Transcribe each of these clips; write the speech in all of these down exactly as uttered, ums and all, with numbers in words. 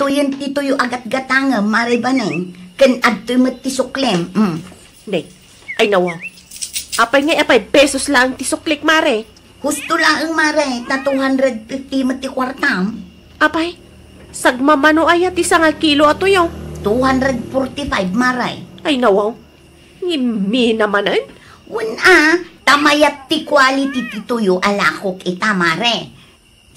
Uyen ti tuyo a gatgatangem, Mare Baneng, ken adtoy met ti suklem. Mm. Nay, ay nawaw. Apay ngay a five pesos laeng ti suklik, Mare? Husto laeng, Mare, ta two hundred fifty met ti kuartam. Apay, sagmamano aya ti sanga kilo a tuyo? Two hundred forty-five, Mare. Ay nawaw. Ngimmi namanen? Wen a, ta mayat ti quality ti tuyo a lakok ita, Mare.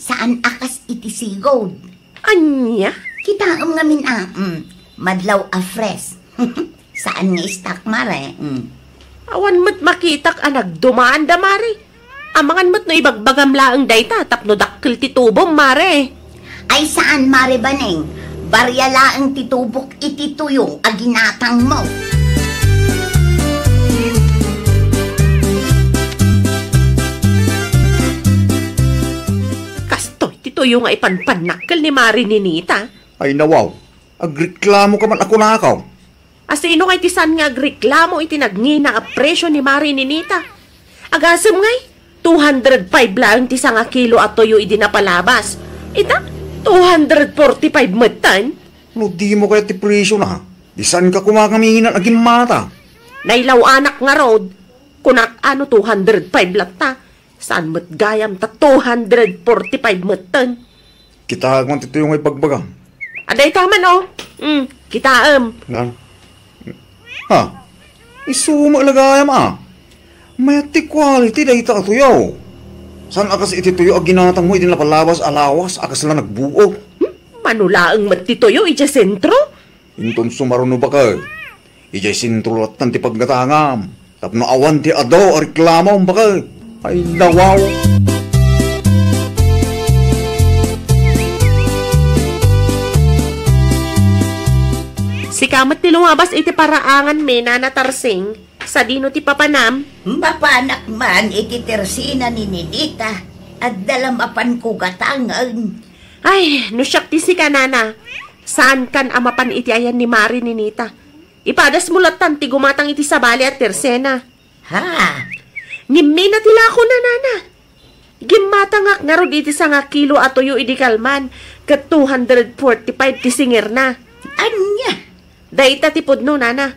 Saan a kas iti sigud. Ania? Kitaem ngamin a, mm, madlaw a fresh. Saan nga stock, Mare. Mm. Awan met makitak a nagdumaanda, Mare. Amangan met no ibagbagam laeng dayta tapno dakkel ti tubom, Mare. Ay saan, Mare Baneng. Baria laeng ti tubok iti tuyo a ginatangmo. Kastoy ti tuyo nga ipanpannakkel ni Mare Ninita. Ay nawaw, agreklamo ka man a kunakaw. A sino ngay ti saan nga agreklamo iti nagngina a presio ni Mare Ninita? Agasem ngay, two hundred five laeng ti sanga kilo a tuyo idi napalabas. Ita, two hundred forty-five metten. No dimo kayat ti presiona, di saanka koma ngaminan a gimmata. Nailaw-anak ngarud, kunak a no two hundred five latta, saan met gayam ta two hundred forty-five metten. Kitaek man ti tuyo nga ibagbagam. A, dayta man, o. Mm, kitaem. Ngan? Ha? Isu met la gayam a. Mayat ti quality dayta a tuyo. Saan a kas iti tuyo a ginatangmo idi napalabas a lawas a kasla nagbuok. Hmm? Mano laeng met ti tuyo idiay sentro? Inton sumaruno, baket. Idiay sentro lattan ti paggatangam. Tapno awan ti adu a reklamom, baket. Ay, nawaw. Sika met ti lumabas iti paraanganmi, Nana Tarsing. Sadino ti papanam? Mapanak man iti tersena ni Ninita. Adda la mapanko gatangen. Ay, no siak ti sika, Nana. Saankan a mapan iti ayan ni Mare Ninita. Ipadasmo lattan ti gumatang iti sabali a tersena. Ha? Ngimmina ti lakona, Nana. Gimmatangak ngarud iti sanga kilo a tuyo idi kalman, ket two hundred forty-five ti singerna. Ania? Dayta ti pudno, Nana.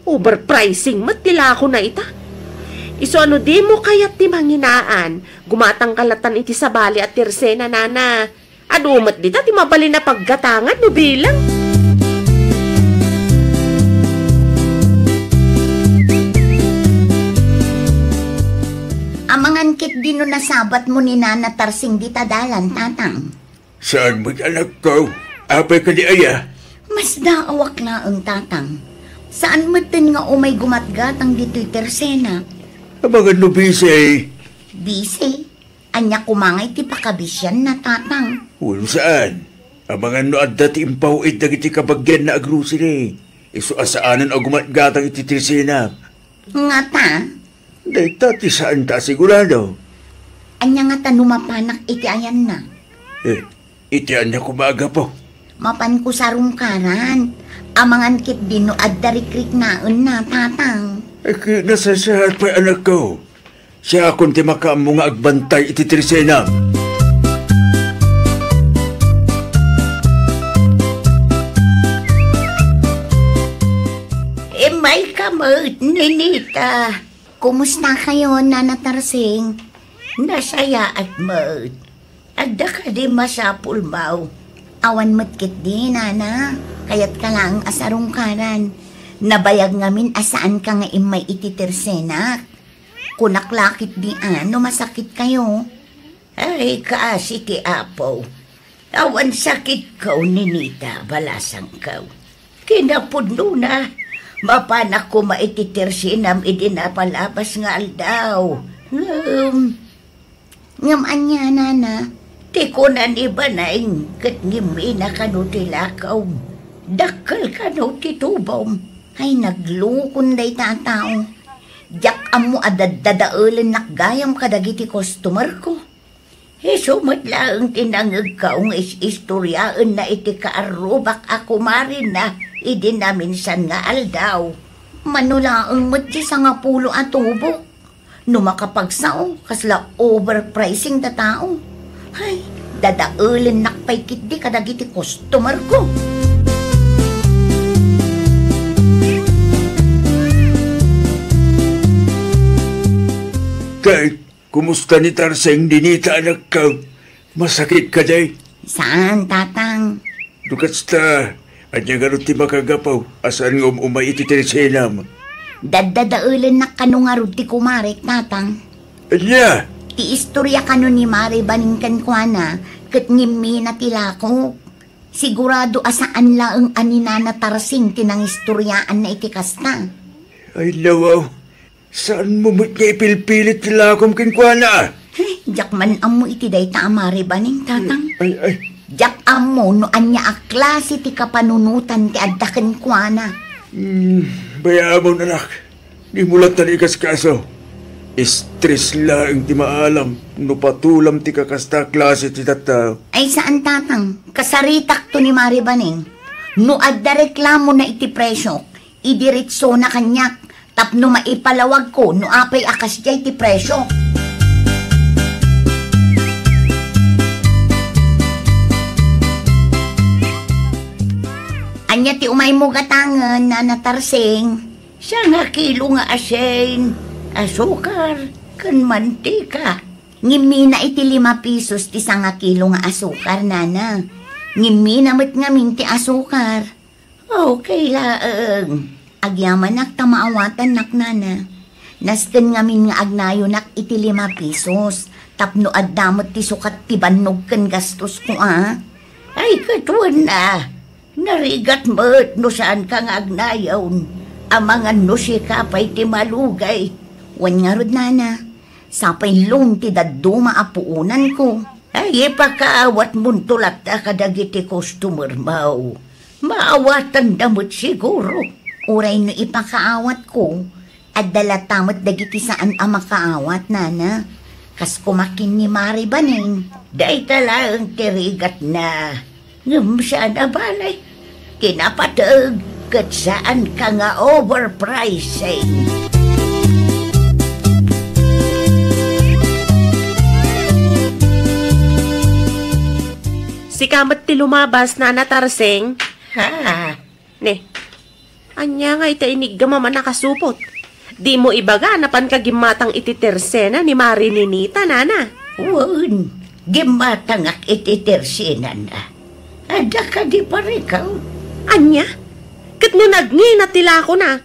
Overpricing met ti lakona ita. Isu a no dimo kayat ti manginaan, gumatangka lattan iti sabali a tersena, Nana. Adu met dita ti mabalin a paggatangan no bilang. Amangan ketdi no nasabatmo ni Nana Tarsing dita dalan, Tatang. Saan met, anakko? Apay kadi aya? Masdaawak laeng, Tatang. Saan metten nga umay gumatgatang ditoy tersena. Amangan no busy. Busy? Ania koma ngay ti pakabisianna, Tatang? Wen, saan. Amangan no adda ti impaw-id dagiti kabagianna a grocery. Isu a saanen a gumatgatang iti tersena. Ngata? Dayta ti saanta a sigurado. Ania ngata no mapanak iti ayanna? Eh, iti ania koma a gapu? Mapanko sarungkaran. Amangan ketdi no adda rikriknaenna, Tatang. Eh, ki-, nasasaat pay, anakko. Siakon ti makaammo nga agbantay iti tersena. Immayka met, Ninita. Kumusta kayo, Nana Tarsing? Nasayaat met. Adda kadi masapulmo? Awan met ketdi, Nana. Kayatka laeng a sarungkaran. Nabayag ngamin a saanka nga immay iti tersenak. Kunak la ketdi a no masakit kayo. Ay, kaasi ti Apo. Awan sakitko, Ninita, balasangko. Kinapudnona, mapanak koma iti tersenam idi napalabas nga aldaw. Ngem, ngem ania, Nana? Ti kuna ni Baneng, ket ngimmina kano ti lakaw. Dakkel kano ti tubom. Ay, naglukon dayta a tao. Diak ammo a daddadaelennak gayam kadagiti customerko. Isu met laeng ti nangngegko nga is-istoriaenna iti kaarrubak a kumarina idi naminsan nga aldaw. Mano laeng met ti sangapulo a tubok. No makapagsao, kasla overpricing ta tao. Ay, Dadaelennak pay ketdi kadagiti customerko. Kay, kumusta ni Tarsing, Ninita, anakko? Masakit kadi? Saan, Tatang. No kasta, ania ngarud ti makagapu a saan nga um-umay iti tersenam? Daddadaelennak kano ngarud ti kumarek, Tatang. Ania? Ti istorya kano ni Mari Baning kenkuana, ket ngimmina ti lakok. Sigurado a saan laeng a ni Nana Tarsing ti nangistoryaanna iti kasta. Ay, nawaw. Saanmo met nga ipilpilit ti lakom kenkuana? Ay, diak man ammo iti dayta a Mari Baning, Tatang. Ay, ay. Diak ammo no ania a klase ti kapanunotan ti adda kenkuana. Hmm, bayaamon, anak. Dimo latta ikaskaso. Stress laeng ti maalam no patulam ti kakasta a klase ti tattao. Ay, saan, Tatang. Kasaritakto ni Mari Baning. No adda reklamona iti presio, idiretsona kaniak tapno maipalawagko no apay a kasdiay ti presio. Ania ti umaymo gatangen, Nana Tarsing? Sangakilo nga asin, asukar, ken mantika. Ngimmina iti lima pesos ti sangakilo nga asukar, Nana. Ngimmina met ngamin ti asukar. Okay laeng. Agyamanak ta maawatannak, Nana. Nasten ngamin nga agnayonak iti lima pesos tapno adda met ti sukat ti bannog ken gastosko, a. Ay, ket wen a. Narigat met no saanka nga agnayon. Amangan no sika pay ti malugay. Wen ngarud, Nana. Sapay laeng ti dadduma a puonanko. Ay, ipakaawatmonto latta kadagiti customermo. Maawatanda met siguro. Uray no ipakaawatko, adda latta met dagiti saan a makaawat, Nana. Kas koma ken ni Mari Baning. Dayta laeng ti rigatna. Ngem saan a bale, kinapateg ket saanka nga overpricing. Sika met ti lumabas, Nana Tarsing. Ha? Ne, ania nga ita iniggam a nakasupot? Dimo ibaga a napanka gimmatang iti tersena ni Mari Ninita, Nana? Wen, gimmatangak iti tersenana. Adda kadi parikaw? Ania? Ket no nagngina ti lakona?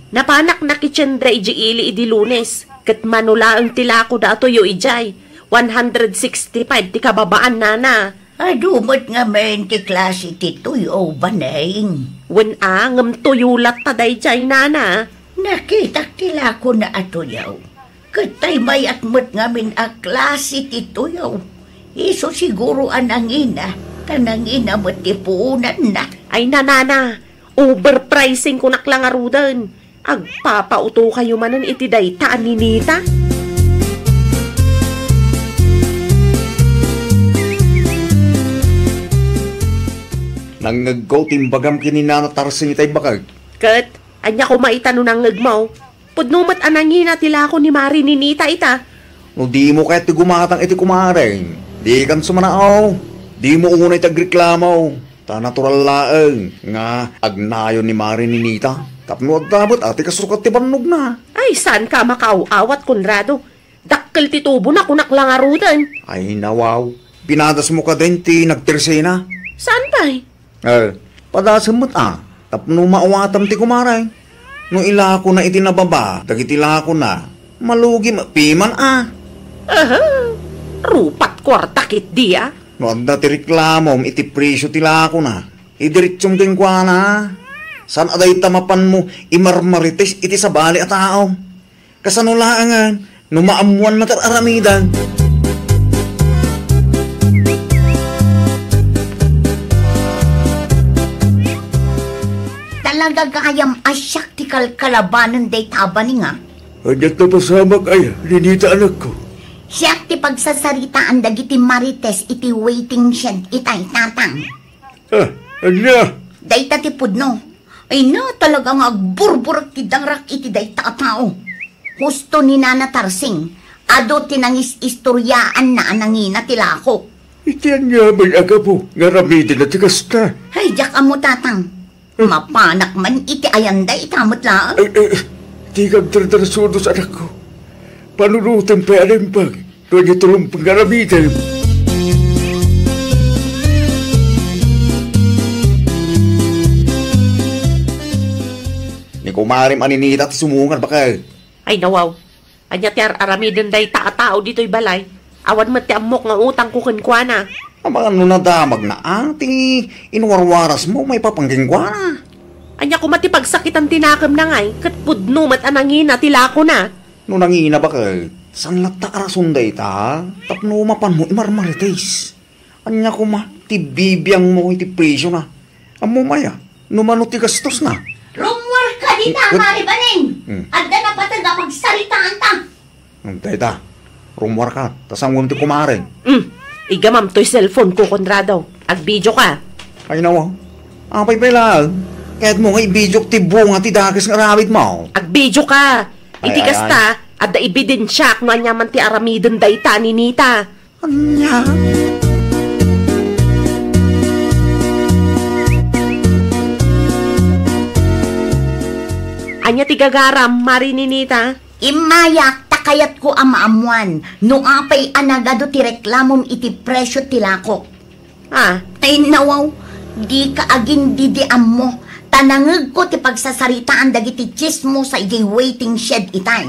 Napanak nakitienda idiay ili idi Lunes, ket mano laeng ti lakoda a tuyo idiay. One hundred sixty-five ti kababaan, Nana. Adu met ngamin ti klase ti tuyo, Baning. Wen a, ngem tuyo latta daydiay, Nana. Nakitak ti lakona a tuyo. Ket tay mayat met ngamin a klase ti tuyo. Isu siguro a nangina, ta nangina met ti puonanna. Ay, Nana, overpricing kunak la ngaruden. Agpapautokayo manen iti dayta a Ninita. Nangngegko ti imbagam ken ni Nana Tarsing itay bakag. Ket, ania koma ita no nangngegmo? Pudno met a nangina ti lako ni Mari Ninita ita. No dimo kayat ti gumatang iti kumareng, dikan sumanao. Dimo unay ti agreklamo. Ta natural laeng nga agnayon ni Mari Ninita tapno adda met a ti kasukat ti bannogna. Ay, saanka a makaaw-awat, Conrado. Dakkel ti tubona, kunak la ngaruden. Ay, nawaw. Pinadasmo kadin ti nagtersena? Saan pay? Eh, padasem met a, tapno maawatam ti kumareng. No ilakona iti nababa dagiti lakona, malugi met piman a. Aha! Rupat kuarta ketdi a. No adda ti reklamom iti presio ti lakona, idiretsum kenkuana. Saan a dayta mapanmo imarmarites iti sabali a tao. Kasano laengen no maammoan met ar-aramidan? Talaga gayam a siak ti kalkalabanen dayta a Baning a. Ania ti napasamak, ay, Ninita, anakko? Siak ti pagsasaritaan dagiti marites iti waiting shed itay, Tatang. Ah, ania? Dayta ti pudno. Ay na, talaga nga agburburek ti dangrak iti dayta a tao. Husto ni Nana Tarsing, adu ti nangis-istoryaanna a nangina ti lakok. Iti ania met a gapu nga aramiden ti kasta? Ay, diak ammo, Tatang. Mapanak man iti ayan dayta met laeng. Ay, ay, di ka agdardarsudos, anakko. Panunotem pay a naimbag no ania ti lumpen nga aramidem. Ni kumarem a Ninita ti sumungad, baket. Ay, nawaw. Ania ti ar-aramiden dayta a tao ditoy balay? Awan met ti ammok nga utangko kenkuana. Amangan no nadamagna a ti inwarwarasmo maipapan kenkuana. Ania koma ti pagsakitan ti nakemna ngay, ket pudno met a nangina ti lakona? No nangina, baket, saan latta a rason dayta tapno mapanmo imarmarites. Ania koma ti bibiangmo iti presiona? Ammom aya no mano ti gastosna? Rummuarka dita, Mari Baneng! Hmm. Adda napateg a pagsaritaanta. Hmm, dayta, rummuarka, ta sangoem ti kumareng. Hmm, igamam toy cellphone ko, Conrado. Agbidio ka. Ay, nawa. Apay pay laeng? Kayatmo nga ibidiok ti bunga ti dakes nga aramidmo? Agbidio ka. Iti kasta, adda ebidensiak no aniaman ti aramiden dayta ni Ninita. Ania? Ania ti gagaram, Mari Ninita? Immayak ta kayatko a maammoan no apay a nagadu ti reklamom iti presio ti lakok. Ah. Ay, nawaw, dika agin-didiammo, ta nangegko ti pagsasaritaan dagiti tsismosa idiay waiting shed itay.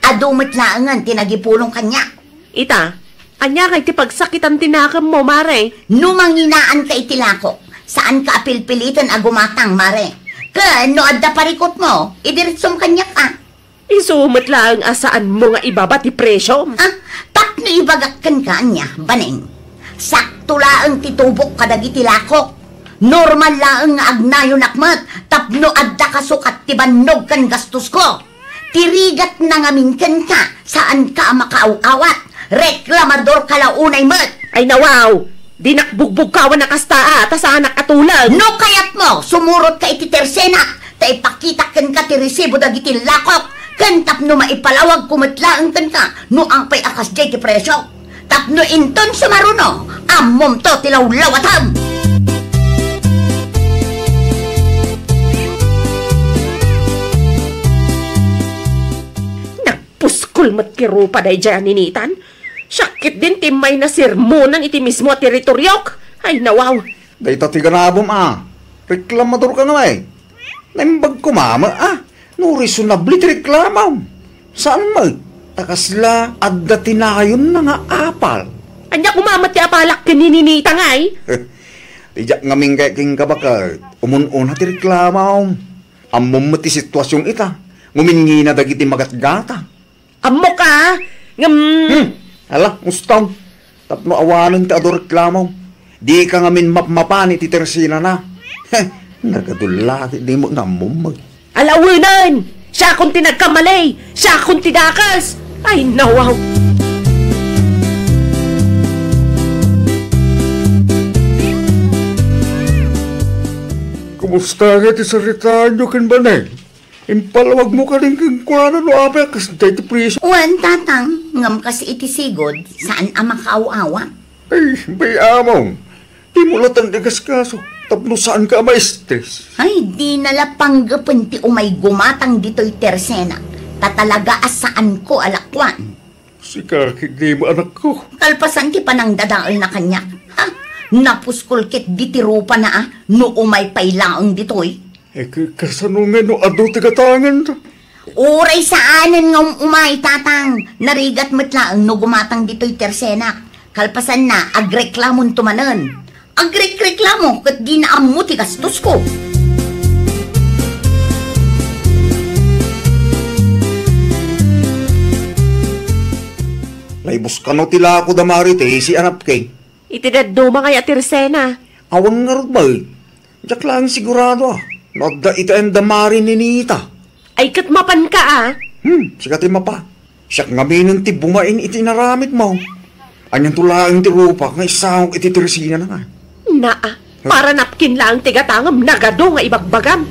Adu met laengen ti nagipulong kaniak. Ita, ania ngay ti pagsakitan ti nakemmo, Mare? No manginaanka iti lakok, saanka a pilpiliten a gumatang, Mare. Ken no adda parikutmo, idiretsom kaniak a. Isu met laeng a saanmo nga ibaba ti presiom. Ah, tapno ibagak kenka ania, Baneng. Sakto laeng ti tubok kadagiti lakok. Normal laeng nga agnayonak met tapno adda kasukat ti bannog ken gastosko. Ti rigatna ngamin kenka, saanka a makaaw-awat. Reklamadorka la unay met. Ay, nawaw! Dinak bugbugkawan a kasta a, ta saanak a tulag. No kayatmo, sumurotka iti tersenak, ta ipakitak kenka ti resibo dagiti lakok, ken tapno maipalawagko met laeng kenka no apay a kasdiay ti presio. Tapno inton sumaruno, ammomto ti lawlawatem. Nagpuskol met ti rupa daydiay a Ninitan. Siak ketdin ti immay nasermonan iti mismo a teritoriok. Ay, nawaw. Dayta ti ganabem a. Reklamadorka ngay. Naimbag koma met a no reasonable ti reklamom. Saan met ta kasla adda ti nayonna nga apal. Ania koma met ti apalak ken ni Ninita ngay? Ti diak ngamin kayat kenka, baket, umun-una ti reklamom. Ammom met ti situasion ita, ngumin ngina dagiti magatgata. Ammok a, ngem Hmm. Ala, mustom. Tapno awanen ti adu reklamo. Dika ngamin mapmapan iti tersenana. Heh, nagadulla ketdin met nga ammom. Ala, awanen! Siakon ti nagkamali! Siakon ti dakes! Ay, nawaw! Kumusta nga ti saritaanyo ken Baneng? Impalawagmo kadin kenkuana no apay a kasdiay ti presio. Wen, Tatang, ngem kas iti sigud, saan a makaaw-awat. Ay, bay-among, dimo latta igaskaso tapno saanka a ma-stress. Ay, dina la panggepen ti umay gumatang ditoy tersena, ta talaga a saanko a lakuan. Sika ketdin, anakko. Kalpasan ti panangdadaelna kaniak. Ha? Napuskol ketdi ti rupana a no umay pay laeng ditoy. Eh, ka-, kasano nga no adu ti gatangenda? Uray saanen nga um-umay, Tatang. Narigat met laeng no gumatang ditoy tersenak. Kalpasanna, agreklamonto manen. Agrekreklamo ket dina ammo ti gastosko. Naibus kano ti lako da Mari Tessie a napkin? Iti dadduma ngay a tersena. Awan ngarud, bay. Diak laeng sigurado a no adda iti ayan da Mari Ninita. Ay, ket mapanka a? Hmm, sika ti mapa. Siak ngaminen ti bumain iti inaramidmo. Anianto laeng ti rupak nga isangok iti tersenana nga. Naa, para napkin laeng ti gatangem, nagadu nga ibagbagam.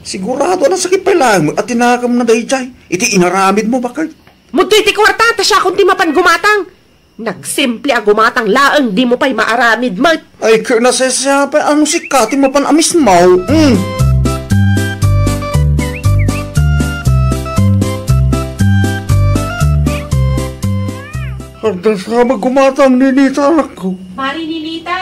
Sigurado a nasakit pay laeng met a tinakemna daydiay iti inaramidmo, baket. Mudtoy ti kuarta, ta siakon ti mapan gumatang. Nagsimple a gumatang laeng, dimo pay maaramid met. Ay, ket nasisiapay, ano sika ti mapan a mismo? Mm. Adda sa gumatang, Ninita, anakko. Mare Ninita!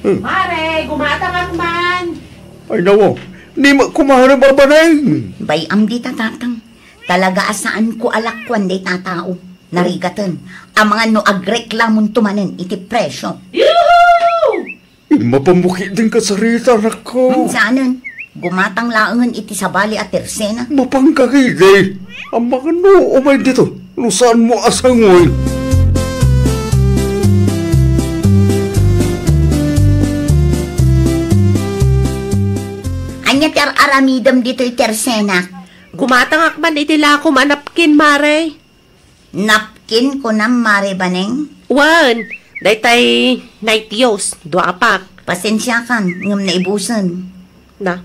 Hmm. Mare, gumatangak man! Ay, nawa, ni ma-, kumare, babanay. Bay-am dita, Tatang. Talaga a saanko a lakuan dayta a tao. Narigaten, amangan no agreklamonto manen iti presio. Yuhu! Mapan mo ketdin kasarita, anakko. Hmm, saanen. Gumatang laengen iti sabali a tersena. Mapan ka ketdi. Amangan no umay dito, no saanmo a sangoy. Ania ti ar-aramidem ditoy tersena? Gumatangak man iti lakom a napkin, Mare. Napkin, kunam, Mare Baneng? Wen, daytay night use, dua a pack. Pasensiakan, ngem naibusen. Na,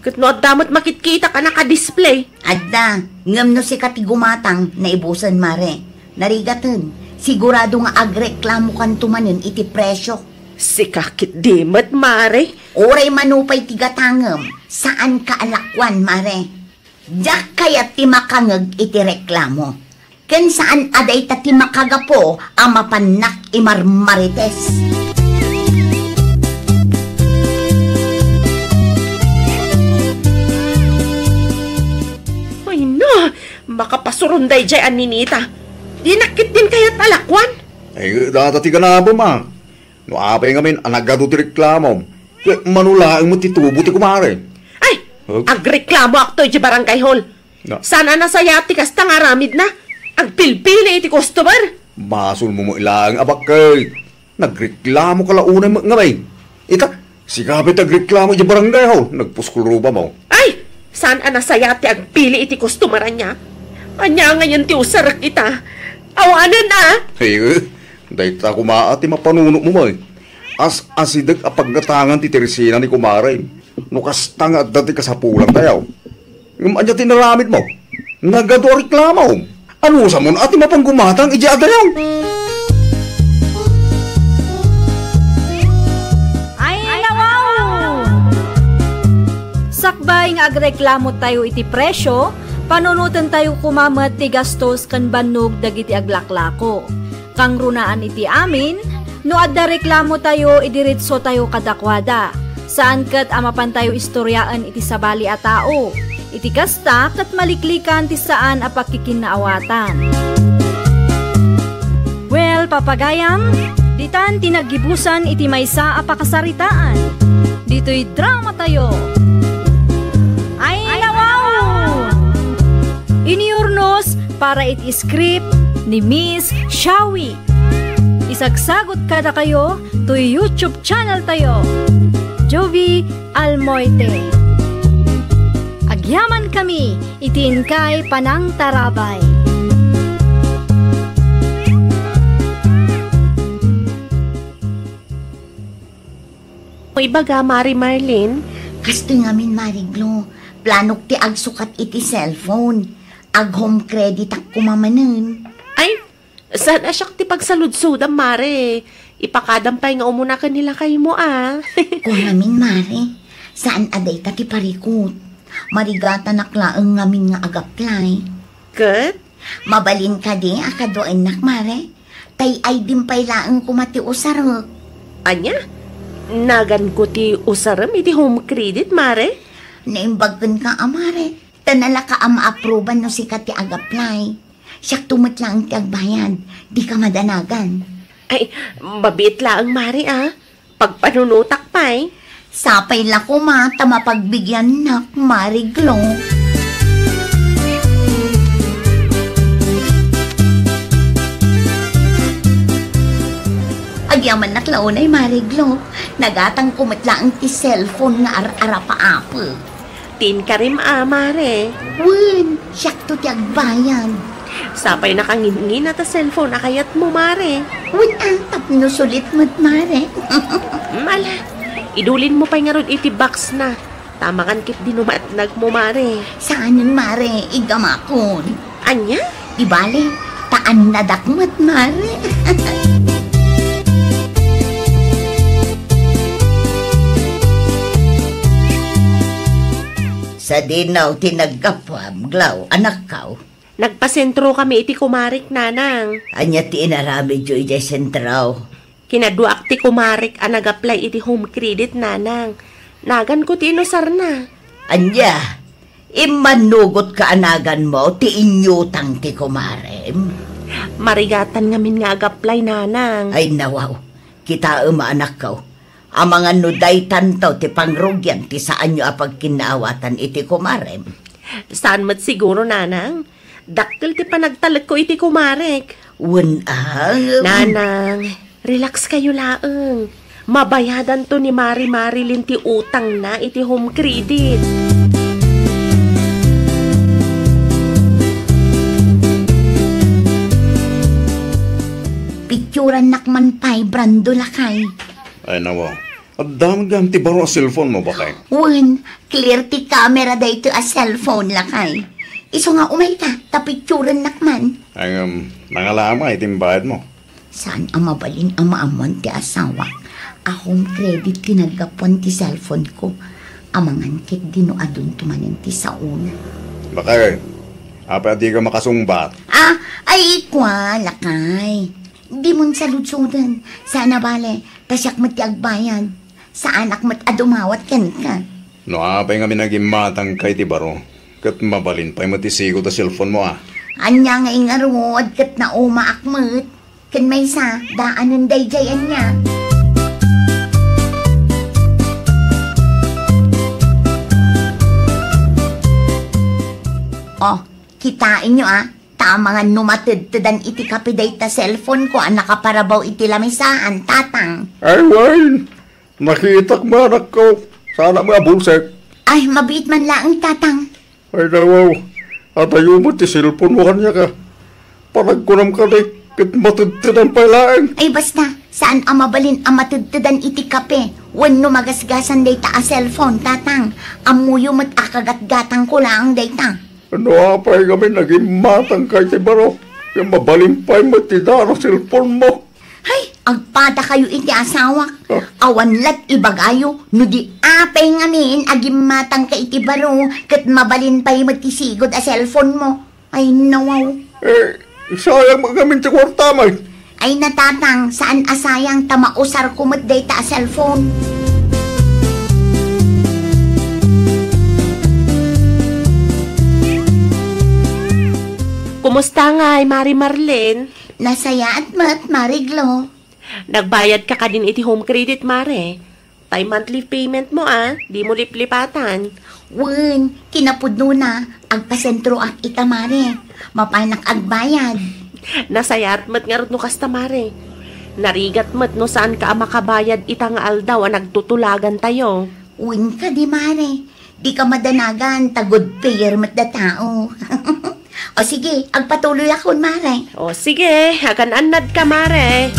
ket no adda met makitkitak a naka-display? Adda, ngem no sika ti gumatang, naibusen, Mare. Narigaten, sigurado nga agreklamokanto manen iti presio. Sika ketdi met, Mare. Uray mano pay ti gatangem, saanka a lakuan, Mare. Diak kayat ti makangeg iti reklamo. Ken saan a dayta ti makagapu a mapannak imarmarites. Ay na, makapasuron daydiay a Ninita. Dinak ketdin kayat a lakuan. Ay, data ti ganabem, a. No apay ngamin a nagadu ti reklamom, ket mano laeng met ti tubo ti kumare. Ay, Huh? Agreklamoakto iti barangay hall. Na. Saan a nasayaat ti kasta nga aramidna? Agpilpili iti customer. Basolmo met laeng a bakket. Nagreklamoka la unay met ngamin. Ita, sika pay ti agreklamo iti barangay hall, nagpuskulrubamo. Ay, saan a nasayaat ti agpili iti customer ania? Ania ngayen ti usarek ita? Awanen a! Ay, eh, dayta koma ti mapanunotmo, may. As-asideg a paggatangan ti tersena ni kumare. No kasta nga adda ti kasapulantayo. Ngem ania ti inaramidmo? Nagadu a reklamo. Anusamon a ti mapan gumatang idiay adayo? Ay, nawaw! Sakbay nga agreklamotayo iti presio, panunotentayo koma met ti gastos ken bannog dagiti aglaklako. Kangrunaan iti amin, no adda reklamotayo, idiretsotayo kadakuada. Saan ket a mapantayo istoriaen iti sabali a tao. Iti kasta, ket maliklikan ti saan a pakkikinnaawatan. Well, papagayam, ditan ti naggibusan iti maysa a pakasaritaan. Ditoy dramatayo. Ay, nawaw! Iniurnos para iti script ni Miss Shawi. Isagsagot kadakayo toy YouTube channel tayo, Jovi Almoite. Agyaman kami iti inkay panangtarabay. Ibaga, Mari Marlene? Kastoy ngamin, Mari Glo. Planok ti agsukat iti cellphone. Ag-home creditak koma manen. Ay, saan a siak ti pagsaludsodam, Mare? Ipakadam pay nga umuna ken ni lakaymo, a. Kunam ngamin, Mare, saan a dayta ti parikut. Marigatanak laeng ngamin nga ag-apply. Ket? Mabalin kadi a kaduaennak, Mare? Tay I D-m pay laeng koma ti usarek. Ania? Naganko ti usarem iti home credit, Mare? Naimbag kenka a, Mare. Ta nalaka a ma-approban no sika ti ag-apply. Siakto met laeng ti agbayad, dika madanagan. Ay, mabiit laeng, Mare, a. Pagpanunotak pay. Sapay la koma ta mapagbigiannak, Mare Glo. Agyamannak la unay, Mare Glo. Nagatangko met laeng ti cellphone nga ar-arapaapek. Ti inkarim a, Mare. Wen, siakto ti agbayad. Sapay nakangingina ta cellphone a kayatmo, Mare. Wen, a, tapno sulit met, Mare. Mm, ala, idulinmo pay ngarud iti box na. Tamakan ketdi no maetnagmo, Mare. Saanen, Mare, igamakon. Ania? Di bale, Ta annadak met, Mare. Sadino ti naggapuam, Glau, anakko? Nagpasentrokami iti kumarek, Nanang. Ania ti inaramidyo idiay sentro? Kinaduaak ti kumarek a nag-apply iti Home Credit, Nanang. Naganko ti inusarna. Ania? Immannugotka a naganmo ti inyutang ti kumarem? Marigatan ngamin nga ag-apply, Nanang. Ay, nawaw. Kitaem a, anakko. Amangan no daytanto ti pangrugian ti saanyo a pagkinnaawatan iti kumarem. Saan met siguro, Nanang? Dakkel ti panagtalekko iti kumarek. Wen a? Nanang, relax kayo laeng. Mabayadanto ni Mari Marilyn ti utangna iti Home Credit. Picturannak man pay, Brando, lakay. Ay, nawa. Adda gayam ti baro a cellphone mo, bakay? Wen, clear ti camera daytoy a cellphone, lakay. Isu nga umayka, ta picturennak man. Ay, um, nangalama iti imbayad mo. Saan a mabalin a maammuan ti asawak a Home Credit ti naggapuan ti cellphone ko. Amangan ket dino adunto manen ti saona. Bakay, apay a dika makasungbat? Ah, ay, kua, lakay. Dimon saludsoden. Saan a bale, ta siak met ti agbayad. Saanak met a dumawat kenka. No apay ngamin a gimmatangka iti baro, ket mabalin pay met ti sigud a cellphone mo, a. Ania ngay ngarud ket naumaak met. Ken maysa, daanen daydiay ania. Oh, kitaenyo, a. Ta amangan no matedtedan iti kape dayta cellphone ko a nakaparabaw iti lamisaan, Tatang. Ay, wen. Nakitak met, anakko. Saanak met a bulsek. Ay, mabiit man laeng, Tatang. Ay, nawaw. Adayo met ti cellphone mo kaniak, a. Panagkunam kadi, ket matedtedan pay laeng. Ay, basta, saan a mabalin a matedtedan iti kape wenno magasgasan dayta a cellphone, Tatang. Ammoyo met a kagatgatangko laeng dayta. No apay ngamin a gimmatangka iti baro, ket mabalin pay met ti daan a cellphone mo. Hay, agpadakayo iti asawak. Ah. Awan la't ibagayo, no di apay ngamin a gimmatangka iti baro, ket mabalin pay met ti sigud a cellphone mo. Ay, nawaw. Eh, sayang met ngamin ti kuartam, ay. Ay, na, Tatang, saan a sayang ta mausarko met dayta a cellphone. Kumusta ngay, Mari Marlene? Nasayaat met, Mari Glo. Nagbayadka kadin iti Home Credit, Mare? Tay monthly payment mo, a, dimo liplipatan. Wen, kinapudnona, agpasentroak ita, Mare. Mapanak agbayad. Nasayaat met ngarud no kasta, Mare. Narigat met no saanka a makabayad ita nga aldaw a nagtutulagantayo. Wen kadi, Mare. Dika madanagan, ta good payer met datao. O sige, agpatuloyakon, Mare. O sige, agan-annadka, Mare.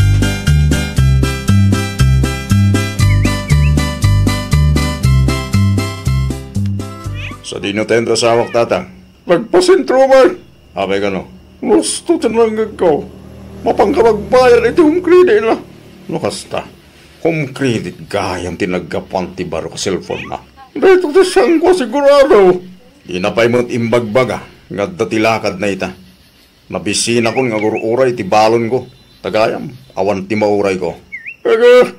Sadino ti asawak, Tatang? Nagpasentro met. Apay kano? Gusto ti nangngegko. Mapanka magbayad iti home credit na. No kasta, home credit gayam ti naggapuan ti baro a cellphone na. Daytoy ti saanko a sigurado. Dina pay met imbagbaga nga adda ti lakadna ita. Nabisinakon nga agur-uray iti balonko. Ta gayam, awan ti maurayko. Ege,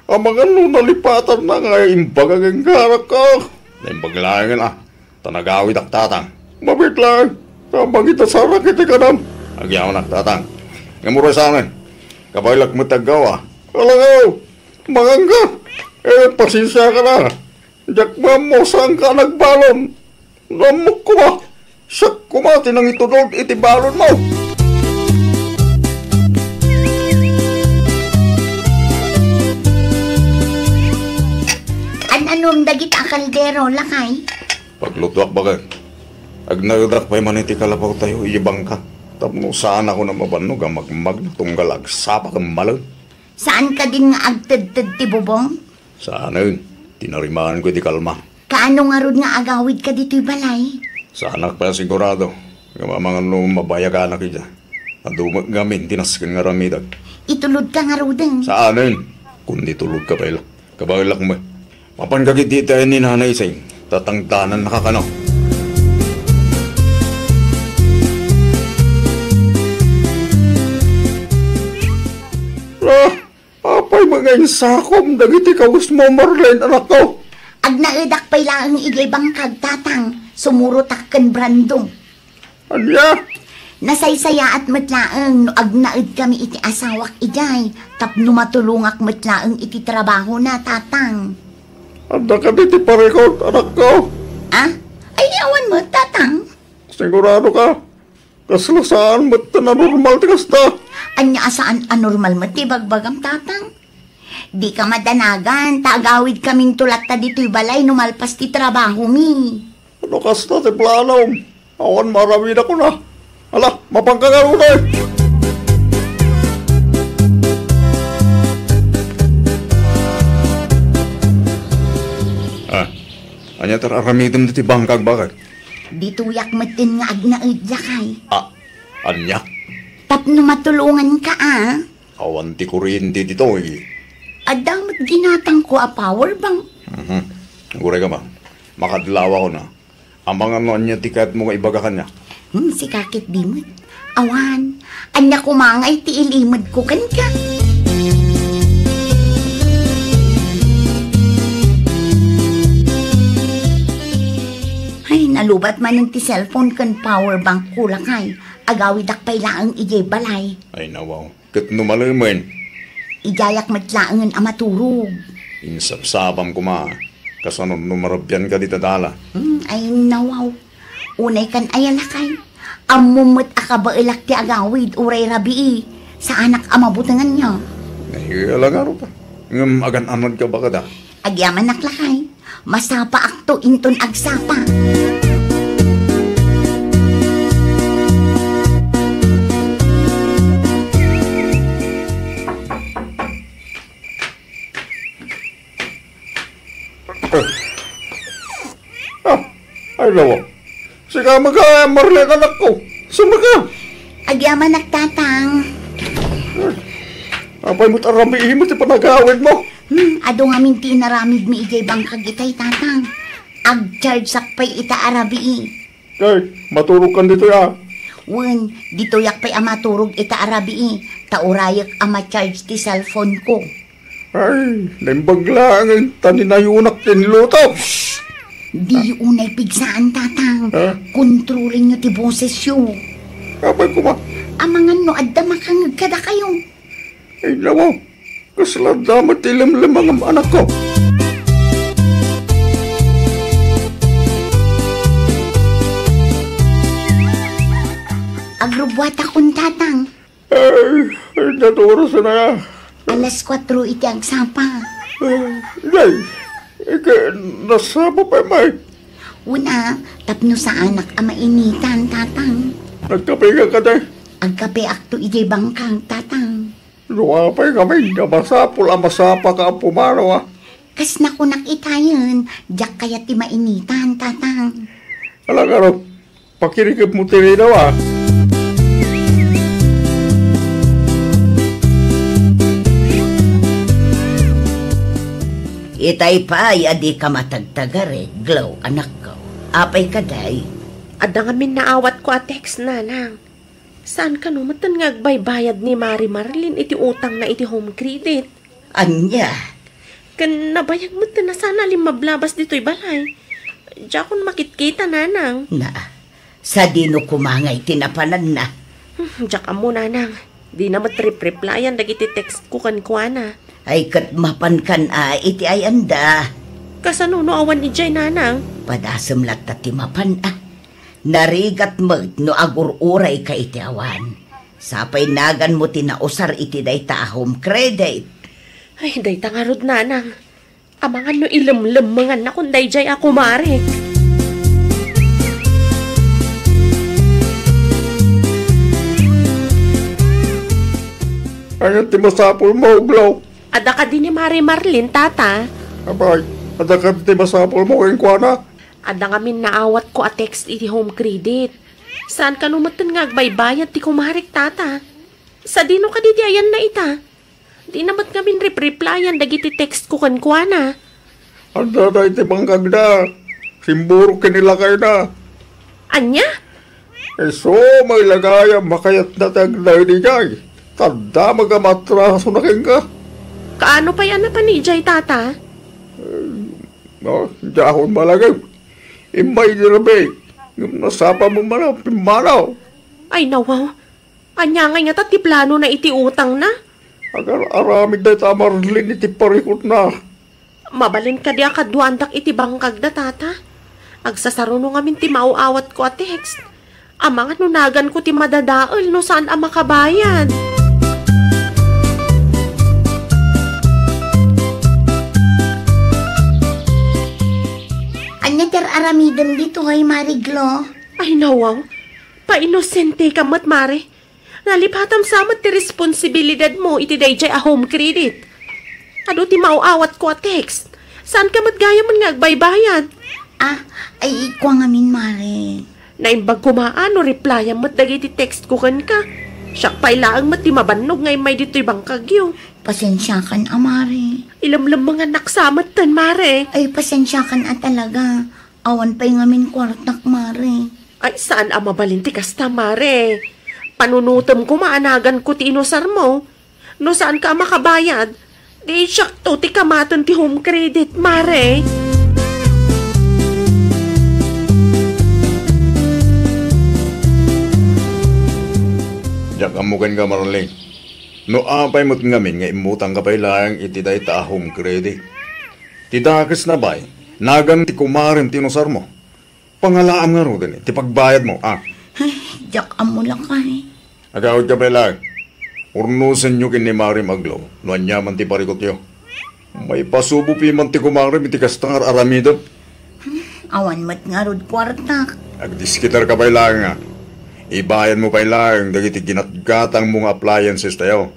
amangan no nalipatanna nga imbaga kenka, anakko. Naimbag laengen, a. Ta nagawidak, Tatang. Mabiit laeng, ta mangidasarak iti kanam. Agyamanak, Tatang. Ngem uray saanen, kabaelak met ti aggaw, a. Alangaw, manganka. Eh, pasensiakan, a. Diak maammo saanka a nagbalon. No ammok koma, siak koma ti nangitudod iti balonmo. An-anom dagita a kaldero, lakay? Paglutoak, baket. Agnaedak pay man iti kalapawtayo idiay bangka. Tapno saanakon a mabannog a magmagna tunggal agsapa ken malem. Saan kadin nga agtedted ti bubong? Saanen, tinarimaanko iti kalma. Kaano ngarud nga agawidka ditoy balay? Saanak pay a sigurado, ngem amangan no mabayaganak ida. Adu met ngamin ti nasken nga aramidek. Itulodka ngaruden. Saanen? Kundi tulodka pay la. Kabaelak met. Mapanka ketdi iti ayan ni Nanay Sing, ta tangdanannaka kano. Ah, apay met nga insakom dagiti kawesmo, Marlene, anakko? Agnaedak pay laeng idiay bangkag, Tatang. Sumurotak ken Brando. Ania? Nasaysayaat met laeng no agnaedkami iti asawak idiay tapno matulongak met laeng iti trabahona, Tatang. Adda kadi ti parikut, anakko? Ah? Ay, awan met, Tatang. Sigurado ka? Kasla saan met ti nanormal ti kasta? Ania a saan a normal met ti bagbagam, Tatang? Dika madanagan, ta agawidkaminto latta ditoy balay no malpas ti trabahomi. No kasta ti planom, awan maaramidakon a. Ala, mapanka ngaruden. Ah, ania ti aramidem ditoy bangkag, baket? Ditoyak metten nga agnaed, lakay. Ah, ania? Tapno matulonganka a. Awan ti kuryente ditoy. Adda met ginatangko a power bank. Mhm. Uray ka man. Makadlawakon a. Amangan no ania ti kayatmo nga ibaga kaniak. Hmm, sika ketdi met. Awan, ania koma ngay ti ilimedko kenka? Ay, nalubat manen ti cellphone ken power bank ko, lakay. Agawidak pay laeng idiay balay. Ay, nawaw. Ket no malemen? Idiayak met laengen a maturog. Insapsapam koma. Kasano no marabbianka dita dala? Hmm, ay, nawaw. Unay kan aya, lakay. Ammom met a kabaelak ti agawid uray rabii. Saanak a mabutenganna. Ay, ala ngarud. Ngem agan-anadka baket a. Agyamanak, lakay. Masapaakto inton agsapa. Ah, ay, lawa. Sika met, Marlene, anakko. Sumaka. Agyamanak, Tatang. Apay met a rabii met ti panagawidmo? Hmm, adu ngamin ti inaramidmi idiay bangkag itay, Tatang. Agchargeak pay ita a rabii. Kay, maturogkan ditoy a. Wen, ditoyak pay a maturog ita a rabii, ta urayek a ma-charge ti cellphone ko. Ay, naimbag laeng ta ninayunak ti inluto. Diyo unay pigsaan, Tatang. Ha? Kontrolenyo ti bosesyo. Apay koma? Amangan no adda makangeg kadakayo. Ay, lawa. Kasla adda met ti lemlem nga anakko. Agrubbuatakon, Tatang. Ay, ay, ania ti oras na ya? Alas kuatro iti agsapa. Ay, day, ika, nasapa pay met. Una, tapno saanak a mainitan, Tatang. Nagkape ka kadi? Agkapeakto idiay bangkag, Tatang. No apay ngamin a masapul a masapaka a pumanaw a. Kas nakunak itayen, diak kayat ti mainitan, Tatang. Ala, ngarud, pakirikepmo ti rinaw a. Itay pay a dika matagtagari, Glo, anakko. Apay kadi? Adda ngamin naawatko a text, Nanang. Saan kano metten nga agbaybayad ni Mari Marlene iti utangna iti Home Credit? Ania? Ken nabayag metten a saan a limmablabas ditoy balay. Diakon makitkita, Nanang. Na, sadino koma ngay ti napananna? Hmm, diak ammo, Nanang. Dina met rep-replyan dagiti text ko kenkuana. Ay, ket mapankan a iti ayanda. Kasano no awan idiay, Nanang? Padasem latta ti mapan a. Narigat met no agur-urayka iti awan. Sapay naganmo ti nausar iti dayta a Home Credit. Ay, dayta ngarud, Nanang. Amangan no ilemlemmengannakon daydiay a kumarek. Ania ti masapulmo, Glo? Adda kadi ni Mari Marlene, Tata? Apay, adda kadi ti masapulmo kenkuana? Adda ngamin naawatko a text iti Home Credit. Saan kano metten nga agbaybayad ti kumarek, tata? Sadino kadi ti ayanna ita? Dina met ngamin rep-replyan dagiti text ko kenkuana. Adda dayta iti bangkagda. Simburok ken ni lakayna. Ania? Isu met la gayam a kayatna ti agdaydi idiay. Ta adda met a maatrasona kenka. Kaano pay a napan idiay, tata? No, diakon malagip. Immay idi rabii. Ngem nasapa met man a pimmanaw. Ay, nawaw. Ania ngay ngata ti planona iti utangna? Agar-aramid dayta a Marlene iti parikutna. Mabalin kadi a kaduaandak iti bangkagda, tata? Agsasaruno ngamin ti maaw-awatko a text. Amangan no naganko ti madadael no saan a makabayad. Ania ti ar-aramidem ditoy, Mare Glo? Ay, nawaw. Painosenteka met, Mare. Nalipatam sa met ti responsibilidadmo iti daydiay a Home Credit. Adu ti maaw-awatko a text. Saanka met gayam nga agbaybayad. Ah, ay, kua ngamin, Mare. Naimbag koma a no replyan met dagiti text ko kenka. Siak pay laeng met ti mabannog nga immay ditoy bangkagyo. Pasensiakan a, Mare. Ilemlemmengannak sa metten, Mare. Ay, pasensiakan a talaga. Awan pay ngamin kuartak, Mare. Ay, saan a mabalin ti kasta, Mare. Panunotem koma a naganko ti inusarmo. No saanka a makabayad, di siakto ti kamaten ti Home Credit, Mare. Diak ammo kenka, Marlene. No apay met ngamin nga immutangka pay laeng iti dayta a Home Credit. Ti dakesna pay, nagan ti kumarem ti inusarmo. Pangalaam ngaruden ti pagbayadmo, a? Ay, diak ammo lakay. Agawidka pay laeng. Urnosenyo ken ni Marem a Glo no aniaman ti parikutyo. Maipasubo piman ti kumarem iti kasta nga ar-aramidem. Awan met ngarud kuartak. Agdiskitarka pay laeng, a. Ibayadmo pay laeng dagiti ginatgatangmo nga appliances tayo.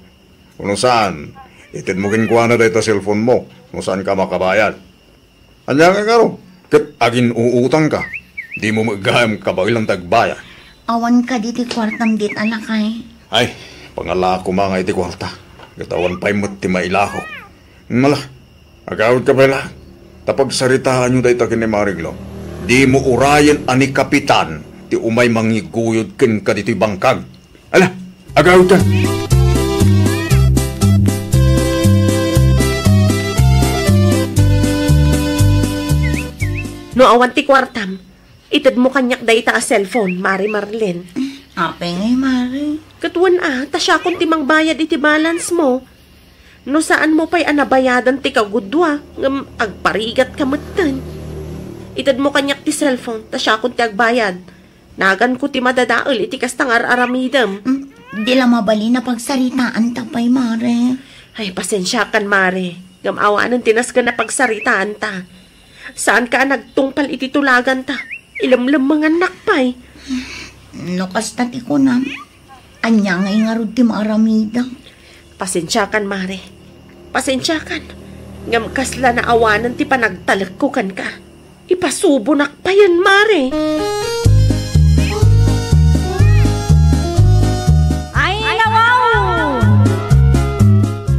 Wenno saan, itedmo kenkuana dayta cellphone-mo no saanka makabayad. Ania ngay ngarud? Ket agin-uutangka? Dimo met gayam kabaelan ti agbayad. Awan kadi ti kuartam dita, lakay? Ay, pangalaak koma nga iti kuarta. Ket awan pay met ti mailakok. Ala, agawidka pay laeng. Ta pagsaritaanyo dayta ken ni Mare Glo. Dimo urayen a ni Kapitan ti umay mangiguyod kenka ditoy bangkag. Ala, agawidka. No awan ti kuartam, itedmo kaniak dayta a cellphone, Mare Marlene. Apay ngay, Mare? Ket wen a, ta siakon ti mangbayad iti balance-mo. No saanmo pay a nabayadan ti kagudua, ngem agparigatka metten. Itedmo kaniak ti cellphone, ta siakon ti agbayad. Naganko ti madadael iti kasta nga ar-aramidem. Mm, di la mabalin a pagsaritaanta pay, Mare. Ay, pasensiakan, Mare. Ngem awanen ti nasken a pagsaritaanta. Saanka a nagtungpal iti tulaganta. Ilemlemmengannak pay. No kasta ti kunam, ania ngay ngarud ti maaramidek? Pasensiakan, Mare. Pasensiakan. Ngem kasla naawanen ti panagtalekko kenka. Ipasubonak payen, Mare. Ay, nawaw!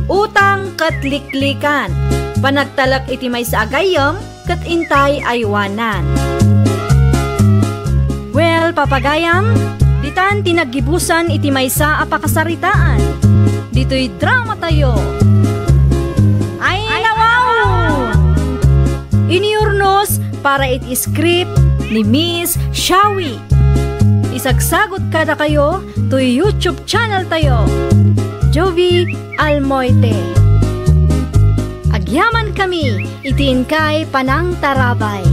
Utang ket liklikan. Panagtalek iti maysa a gayyem ket intay aywanan. Well, papagayam, ditan ti naggibusan iti maysa a pakasaritaan. Ditoy dramatayo. Ay, nawaw! Iniurnos para iti script ni Miss Shawi. Isagsagot kadakayo toy YouTube channel tayo, Jovi Almoite. Agyaman kami iti inkay panangtarabay.